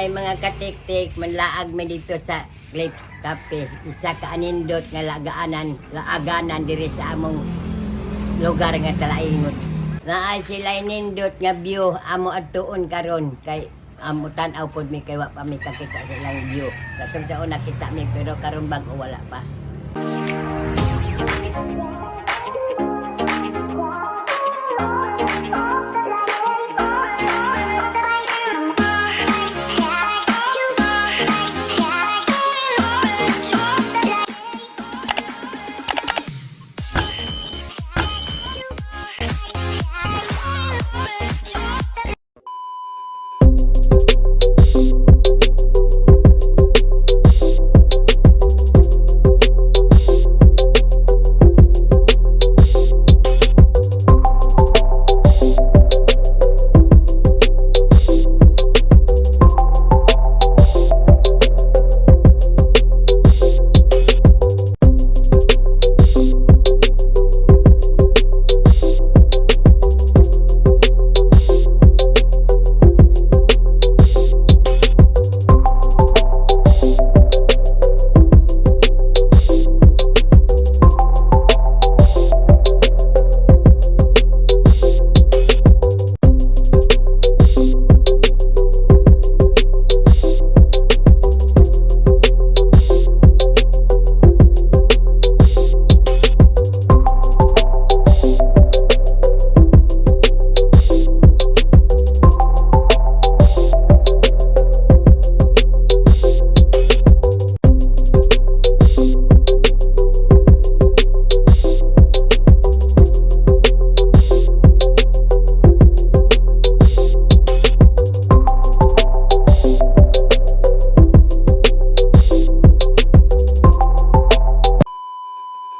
Ay mga katiktik, manlaag mi dito sa Clips Cafe. Isa ka anindot nga lagaanan, laaganan diri sa among lugar nga Talaingot. Naay sila nindot nga view amo adtuon karon kay amo tan-aw pod mi kay wa pa mi kakita sa ilang view. Katong sa una kita mi pero karon bag-o wala pa.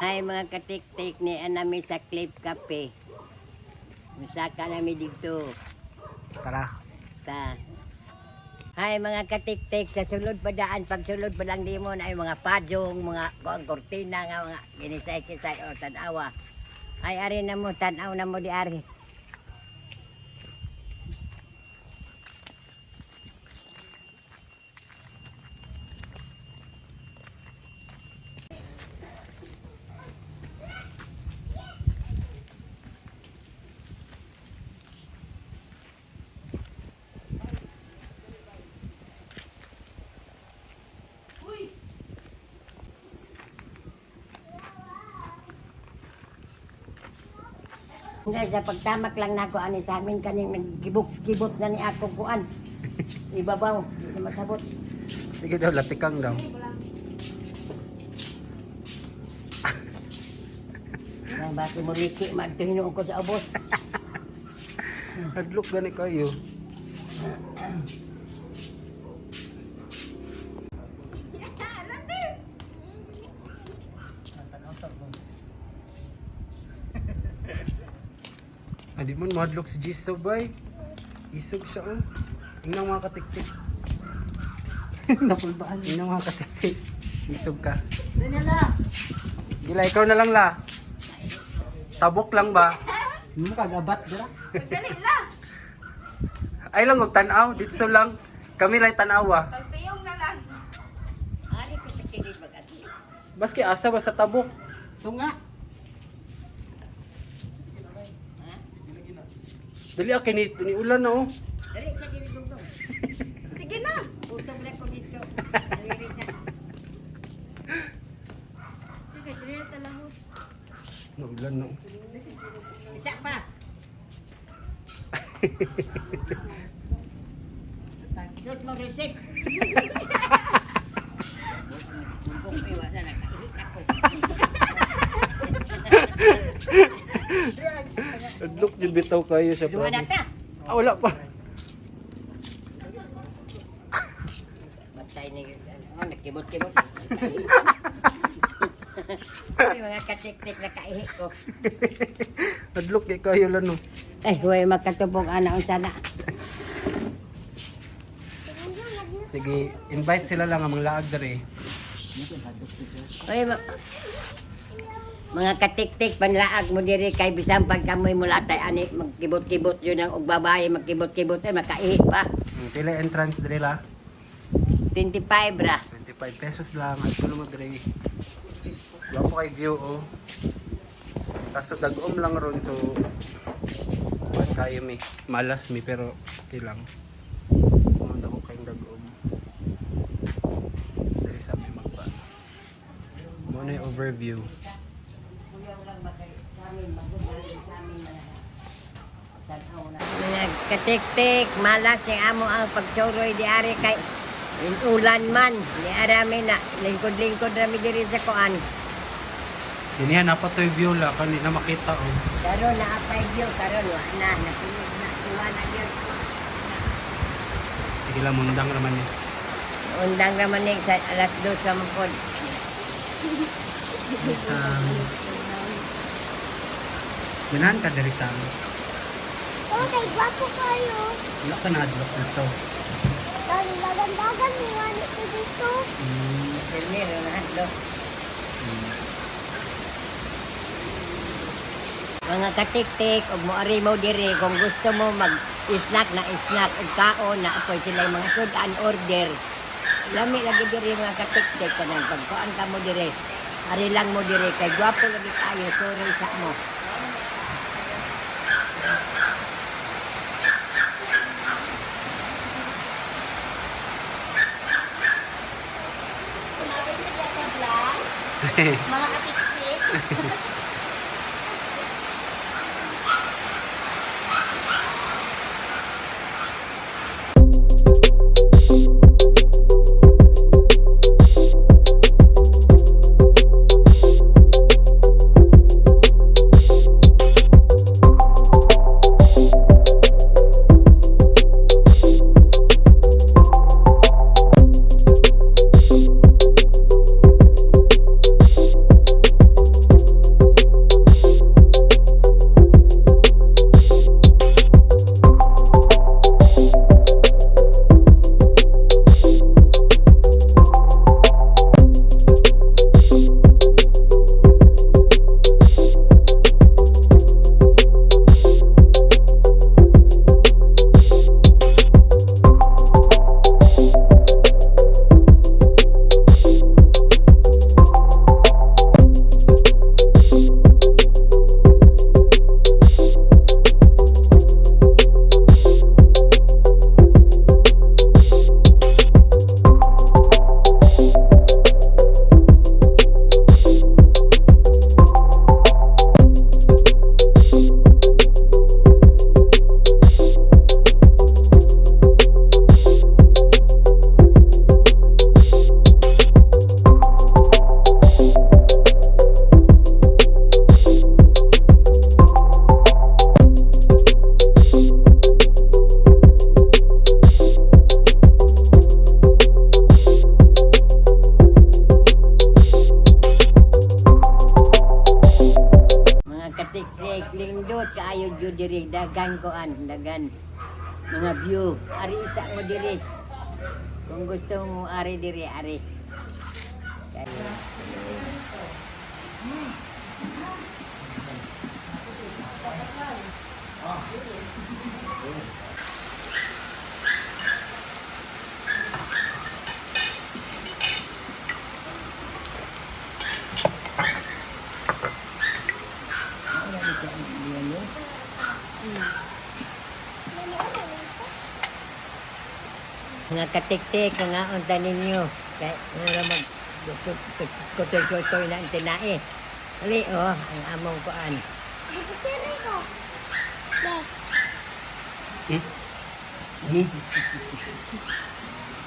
Ay mga katiktik ni anami sa Clip Cafe. Musaka nami dito. Tara. Ta. Ay mga katiktik sa sulod pa daan, pag sulod pa lang di mo na ay mga pajong, mga kuang kortina nga mga ginisay-kisay o tanawa. Ay ari na mo, tanaw na mo di ari. Hindi, sa pagtamak lang nako ani sa amin kaning naggibok-gibot na ni ako kuan. Ibabaw, di na masabot. Sige daw, latikang daw. Nang baki mo liki, magtuhinuon ko sa ubos. Hadlok gani kayo. Adi mo mahadlok si Jisoo bay. Isog siya oh. Ingnan mga katiktik. Napulbaan. Ingnan mga katiktik. Isog ka. Daniela! Gila, ikaw na lang la. Tabok lang ba? Mo kagabat dira. Dali lang. Ay lang, og tanaw. Dito lang. Kami lang tanawa. Pagpiyong na lang. Ari ko sa kilid mag-ati. Maski asa ba sa tabok? Tunga. Dali ah, kini ni ulan na oh. Dali sa kilid dugtong. Sige na. Utog na ko dito. Dali sa. Sige, dali na talahos. Naulan na oh. Isa pa. Dos mo resip. Mumbong iwa na nakaihit ako. Adlok yung bitaw kayo siya Duha na promise. ka. Ah, wala pa. Matay ni ano, nagkibot-kibot. Ay, mga katiktik nakaihi ko. Adlok kay kayo lang no. Ay, huwag makatubong ana unsa na. Sige, invite sila lang ang mga laag dere. Ay, mga katiktik panlaag mo diri kay bisan pag kamoy mulatay ani magkibot-kibot yun ang og babae magkibot-kibot ay makaihi pa. Pila entrance dere la. 25 ra. 25 pesos lang. At tulo mo dre. Gwapo kay view oh. Kaso dagom lang ron, so kuwan kayo mi. Malas mi pero okay lang. Pumunta ko kayong dagom. Dali sa may magpa. Muna yung overview. Mga katiktik, malas yung amo ang pagsuroy di ari kay ulan man. Di arami na, lingkod-lingkod rami diri sa kuan. Dinihan na pa to yung view la kanina makita oh. Karon na apay view, karon wa na, napuno na, kuha na gyud. Sige lang mundang naman eh. Undang raman ni sa alas 2 sa mangkod. Isang Ganahan ka diri sa Oh, kay gwapo kayo. Wala ka nahadlok dito. Dagan-dagan, niwanit ko dito. Primero na hadlok. Mga katiktik, ug moari mo diri kung gusto mo mag-snack na snack ug kaon na apoy sila mga sudan order. Lami lagi diri mga katiktik kanang pagkuan ka mo diri. Ari lang mo diri kay gwapo lagi kayo, sorry sa mo. Mga katiktik. Mga katiktik, lindot kaayo jud diri dagan kuan, dagan mga view. Ari isa mo diri. Kung gusto mo ari diri, ari. Mga katiktik, mga unta ninyo. Kay mura mag kutoy-kutoy na ang tinae. Ali, oh, ang among kuan. Picture ko. Be,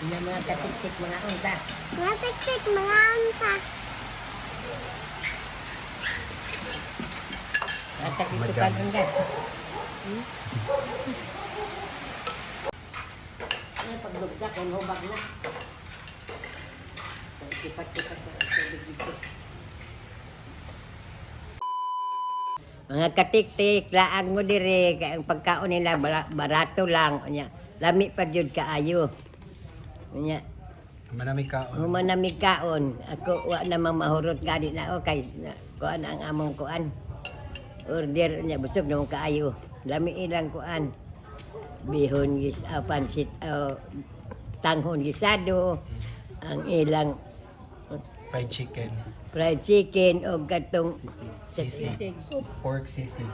Yung mga katiktik, mga unta. mga tiktik, mga unta. Atak ito pa unta. Ano paglugda, kung hubag na. Tipat-tipat na ang tubig dito. Mga katiktik, laag mo dire, kay ang pagkaon nila barato lang. Unya, lami pa jud kaayo. Unya, Marami kaon. human na mi kaon. Ako wa na mahurot gani na o kay na, kuan ang among kuan. Order niya busog na mo kaayo. Lami ilang kuan. Bihon gis pansit tanghon gisado, ang ilang Fried chicken. Fried chicken o katong Sisig. Pork sisig.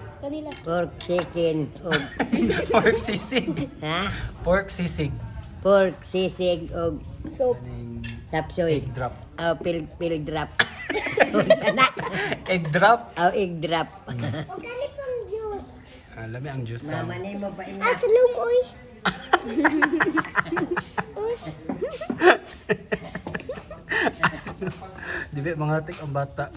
Pork chicken o Pork sisig. Ha? Pork sisig. Pork sisig o Kaning sapsoy. Egg drop. O pil drop. Unsa na? Egg drop. O egg drop. O gani pang juice. Ah, lami ang juice. Ah. Mama nimo pa ina. Ah, salum, uy. Di ba mga tik ang bata.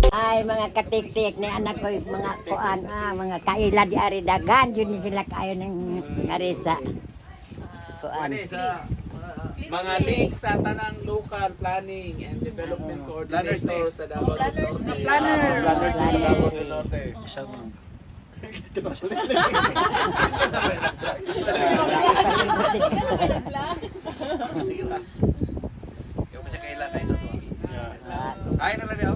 Ay, mga katiktik ni anak ko, mga kuan, mga kaila di ari daghan yun ni sila kayo ng arisa. Kuan. Mga links sa tanang local planning and development coordinator sa Davao del Norte. Planners sa Davao del Norte. Shout Sige lang. Ikaw pa siya kaila kayo sa tuwa. Ay, na lang niya.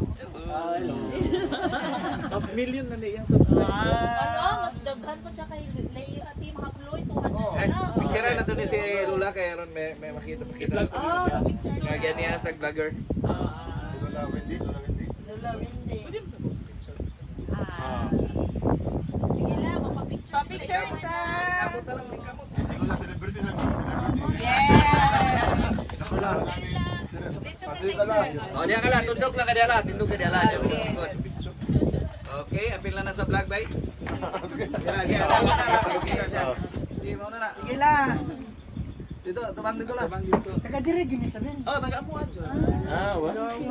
Half million na niyang subscribers. Ano, mas daghan pa siya kay Leo at yung mga Chloe, 200 Eh, na. picture na doon si Lula kaya ron may makita makita. Ah, picture. Kaya niya tag vlogger. Lola Wendy, Lola Wendy. Lola Wendy. Sige lang, mapapicture. Pa-picture ta. Kamot na lang, may kamot. Si Lola celebrity na, celebrity. Dito ka Pati ka lang. Oh, diya ka lang, tundok lang ka diya lang, tundok ka diya lang. Diya mo sa likod. Okay, apil na na sa vlog, bay. Sige, sige, kita siya. Sige, mauna na. Sige lang. Dito, tumang dito lang. Taga dire gini sabihin. Oh, taga-amuan dyan.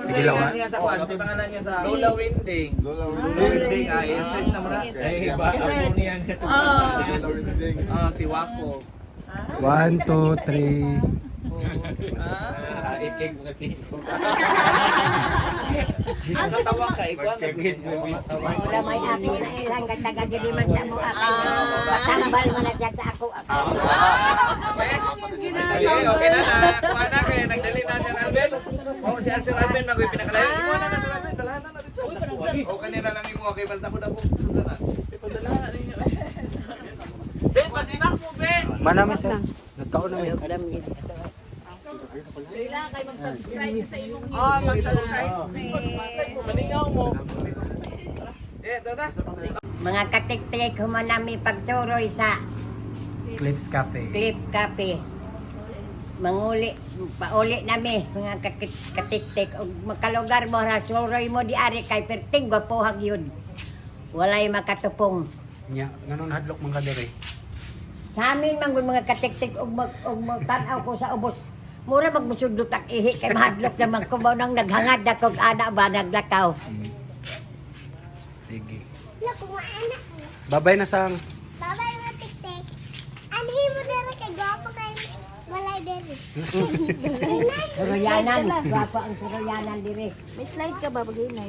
Sige lang, niya sa kuan, sa pangalan niya sa Lola Winding. Lola Wendy. Winding, ah, i-search na mo na. Ay, iba. Ako niyan. Lola Wendy. Ah, si Wako. 1, 2, 3. Ikig mga tiko. Natawa ka, ikaw ang Ora may ako na ilang kataga diri man sa mo ako. Patambal man na siya sa ako. Okay, okay na na. Kuha na kaya nagdali na Sir Alvin. Oh, si Sir Alvin magoy pinakalayo. Imo na na Sir Alvin, dalahan na na dito. O kanina lang imo okay basta ko na po. Ben, pag-snack mo, Ben! Manami sir. Nagkaon na mi. Leila, kay mag-subscribe sa imong Oh, mag-subscribe me. Malingaw mo. Eh, tata. Mga katiktik humanami pagsuroy sa Cliffs Cafe. Cliff Cafe. Manguli, pauli nami mga katiktik og makalugar mo ra suroy mo di ari kay perting gwapohag yun. Walay makatupong. Nya, nganon hadlok man ka diri. Sa amin man gud mga katiktik og mag og magtan-aw ko sa ubos. Mura magmusudot ang ihi kay mahadlok naman ko mao nang naghangad ako og ana ba naglakaw. Sige. Naku, anak ko. Babay na sang. Babay mga tik-tik. Anhi mo dere kay gwapo kay walay dere. Suroyanan, gwapo ang suroyanan dire. May slide ka ba, bagay?